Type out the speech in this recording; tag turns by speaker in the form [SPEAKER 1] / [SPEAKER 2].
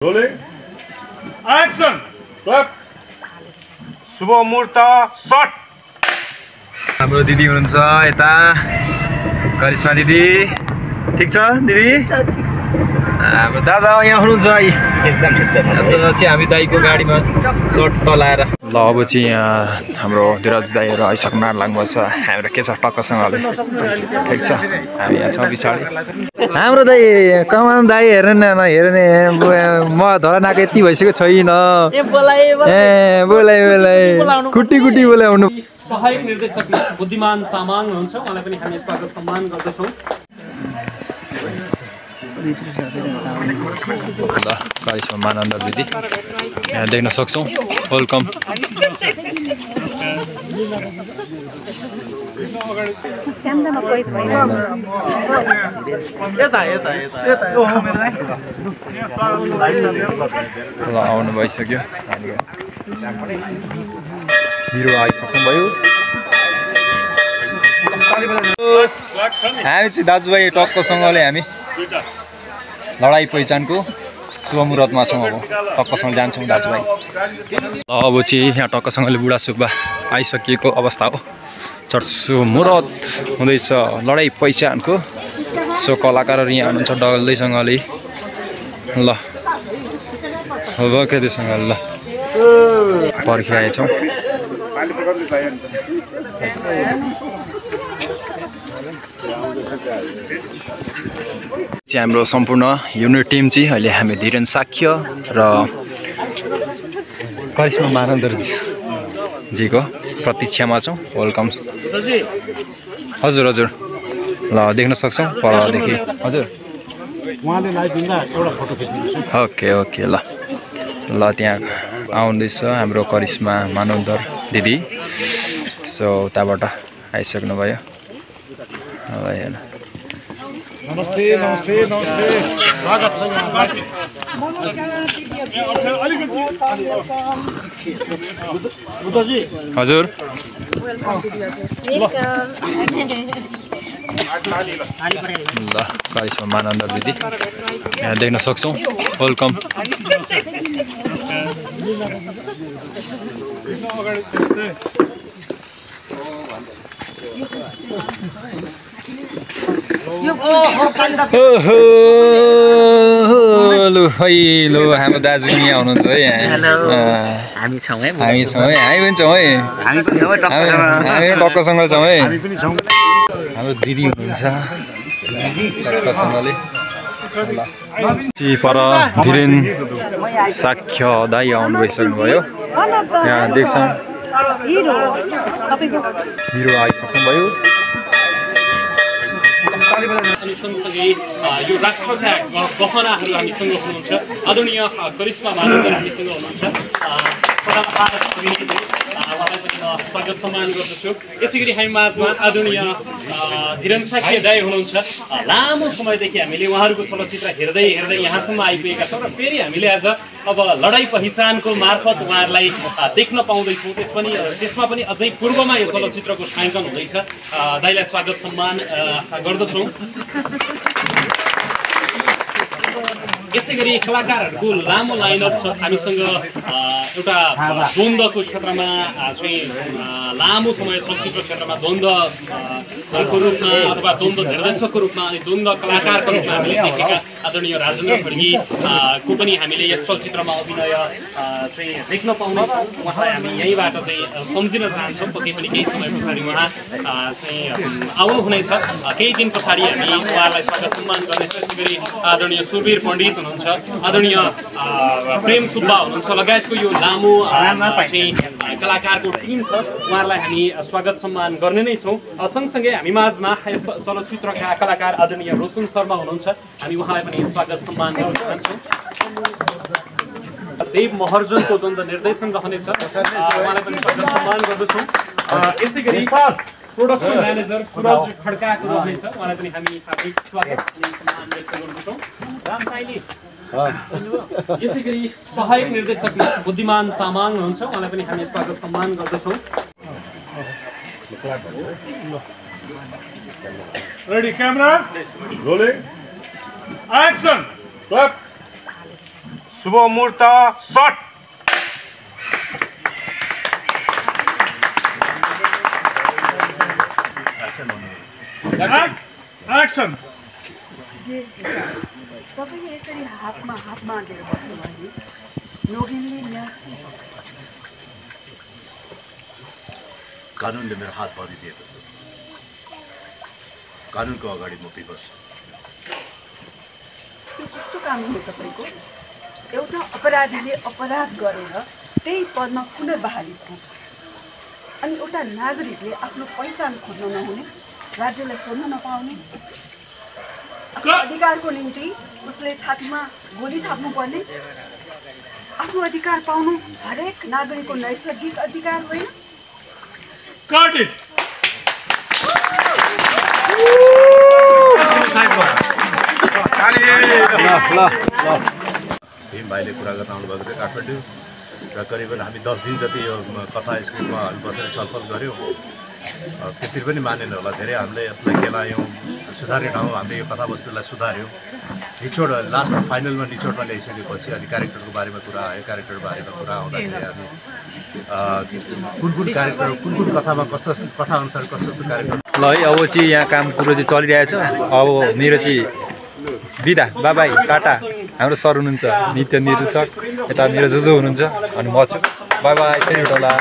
[SPEAKER 1] Rolling. Action. Clap. शुभ मुहूर्त shut.
[SPEAKER 2] हाम्रो दिदी हुनुहुन्छ यता करिश्मा दिदी. ठीक छ दिदी?
[SPEAKER 3] ठीक छ.
[SPEAKER 2] हाम्रो दादा यहाँ हुनुहुन्छ. एकदम ठीक छ. चाहिँ हामी दाइको गाडीमा सर्ट लाएर ल अब चाहिँ यहाँ हाम्रो धीरज दाइहरू आइसक्नु लाग्नु छ. हाम्रो के छ टक्कसँगले ठीक छ. हामी यहाँ छौँ पछाडि. हाम्रो दाइ कमान दाइ हेर्नु न हेर्ने म धरा नाक यति भइसक्यो छैन. ए बोलाइ कुटी बोलाउनु.
[SPEAKER 4] सहायक निर्देशक बुद्धिमान तामाङ हुनुहुन्छ. उहाँलाई पनि हामी स्वागत सम्मान गर्दछौँ.
[SPEAKER 2] ल करिश्मा मानन्द दिदी यहाँ देख्न सक्छौँ. वेलकम. ल आउनु भइसक्यो. हिरो आइसक्नु भयो. हामी चाहिँ दाजुभाइ टक्कसँगले हामी लडाइँ पहिचानको शुभ मुहुर्तमा छौँ. अब टक्कसँग जान्छौँ दाजुभाइ. अब चाहिँ यहाँ टक्कसँगले बुढा सुब्बा आइसकिएको अवस्था हो. शुभ मुहुर्त हुँदैछ लडाइँ पहिचानको. सो कलाकारहरू यहाँ हुनुहुन्छ डल्लैसँगले. ल बकेदीसँग ल पर्खिआएछौँ. हाम्रो सम्पूर्ण युनिट टिम चाहिँ अहिले हामी धीरेन साक्य र करिश्मा मानन्दजीको प्रतीक्षामा छौँ. वेलकम. हजुर हजुर ल देख्न सक्छौँ परदेखि. हजुर ओके ल ल त्यहाँ आउँदैछ हाम्रो करिश्मा मानन्दर दिदी. सो उताबाट आइसक्नु भयो.
[SPEAKER 1] नमस्ते नमस्ते नमस्ते. स्वागत छ यहाँलाई.
[SPEAKER 2] हजुर ल करिश्मा मानन्द दिदी यहाँ देख्न सक्छौँ. वेलकम. लो हाम्रो दाजु यहाँ हुनुहुन्छ है.
[SPEAKER 3] हामी छौँ है.
[SPEAKER 2] हामी पनि छौँ है. हामी टक्कसँग छौँ है. हाम्रो दिदी हुनुहुन्छ चक्कसँगले. पर धीरेन साक्य दाइ आउनु भइसक्नु भयो. यहाँ देख्छौँ हिरो आइसक्नु भयो.
[SPEAKER 4] अनि सँगसँगै यो राष्ट्रका गहनाहरू हामीसँग हुनुहुन्छ. आदरणीय करिश्मा मानन्द हामीसँग हुनुहुन्छ. उहाँलाई पनि म स्वागत सम्मान गर्दछु. यसै गरी हामी माझमा आदरणीय धीरेन साक्य दाइ हुनुहुन्छ. लामो समयदेखि हामीले उहाँहरूको चलचित्र हेर्दै यहाँसम्म आइपुगेका छौँ र फेरि हामीले आज अब लडाइँ पहिचानको मार्फत उहाँहरूलाई देख्न पाउँदैछौँ. त्यसमा पनि अझै पूर्वमा यो चलचित्रको छायाङ्कन हुँदैछ. दाइलाई स्वागत सम्मान गर्दछौँ. यसै गरी कलाकारहरूको लामो लाइनअप छ. हामीसँग एउटा द्वन्द्वको क्षेत्रमा चाहिँ लामो समय चलचित्र क्षेत्रमा द्वन्द्वको रूपमा अथवा द्वन्द्व निर्देशकको रूपमा अनि द्वन्द्व कलाकारको रूपमा हामीले देखेका आदरणीय राजेन्द्र खड्गी को पनि हामीले यस चलचित्रमा अभिनय चाहिँ देख्न पाउनेछौँ. उहाँलाई हामी यहीँबाट चाहिँ सम्झिन चाहन्छौँ. पक्कै पनि केही समय पछाडि उहाँ चाहिँ आउनुहुनेछ. केही दिन पछाडि हामी उहाँलाई स्वागत सम्मान गर्नेछौँ. यसै गरी आदरणीय सुरवीर पण्डित हुनुहुन्छ. आदरणीय प्रेम सुब्बा हुनुहुन्छ. लगायतको यो लामो चाहिँ कलाकारको टिम छ. उहाँहरूलाई हामी स्वागत सम्मान गर्ने नै छौँ. सँगसँगै हामी माझमा यस चलचित्रका कलाकार आदरणीय रोशन शर्मा हुनुहुन्छ. हामी उहाँलाई पनि स्वागत सम्मान गर्न चाहन्छौँ. देव महर्जनको द्वन्द्व निर्देशन रहनेछ. उहाँलाई पनि स्वागत सम्मान गर्दछौँ. यसै गरी प्रोडक्सन म्यानेजर सुरज खड्काको रहनेछ. उहाँलाई पनि हामी हार्दिक स्वागत सम्मान व्यक्त गर्दछौँ. यसै गरी सहायक निर्देशक बुद्धिमान तामाङ हुनुहुन्छ. उहाँलाई पनि हामी स्वागत सम्मान गर्दछौँ.
[SPEAKER 1] Ready camera rolling. Action. Clap. शुभ मुहूर्त शट एक्सन
[SPEAKER 5] तपाईले यसरी हातमा हात बाँधेर बस्नु भयो नोगेनले म्याच
[SPEAKER 6] कानुनले मेरो हात बाँधिदिएको छ कानुनको अगाडि म विवश
[SPEAKER 5] त्यो कस्तो कानुन हो तपाईँको एउटा अपराधीले अपराध गरेर त्यही पदमा पुनर्बहाली पाउँछ अनि एउटा नागरिकले आफ्नो पहिचान खोज्न नहुने राज्यलाई सोध्न नपाउने अधिकारको निम्ति उसले छातीमा गोली थाप्नुपर्ने आफ्नो अधिकार पाउनु हरेक नागरिकको नैसर्गिक अधिकार होइन
[SPEAKER 1] कट इट
[SPEAKER 6] भीम भाइले कुरा गर्न आउनुभएको थियो काठमाडौँ र करिबन हामी 10 दिन जति यो कथा स्क्रिप्टमा बसेर छलफल गऱ्यौँ त्यति पनि मानेन होला धेरै हामीले यसलाई केलायौँ सुधार्ने ठाउँ हामीले यो कथावस्तुलाई सुधार्यौँ निचोड लास्टमा फाइनलमा निचोडमा ल्याइसकेपछि अनि क्यारेक्टरको बारेमा कुरा आयो क्यारेक्टरको बारेमा कुरा आउँदाखेरि हामी कुन क्यारेक्टर कुन कथामा कस्तो कथाअनुसार कस्तो क्यारेक्टर
[SPEAKER 2] ल है अब चाहिँ यहाँ काम कुरो चाहिँ चलिरहेछ अब मेरो चाहिँ बिदा बाबाई टाटा हाम्रो सर हुनुहुन्छ नित्य निरूक्षक यता मेरो जुजु हुनुहुन्छ अनि म छु बाई बाई फेरि भेटौँला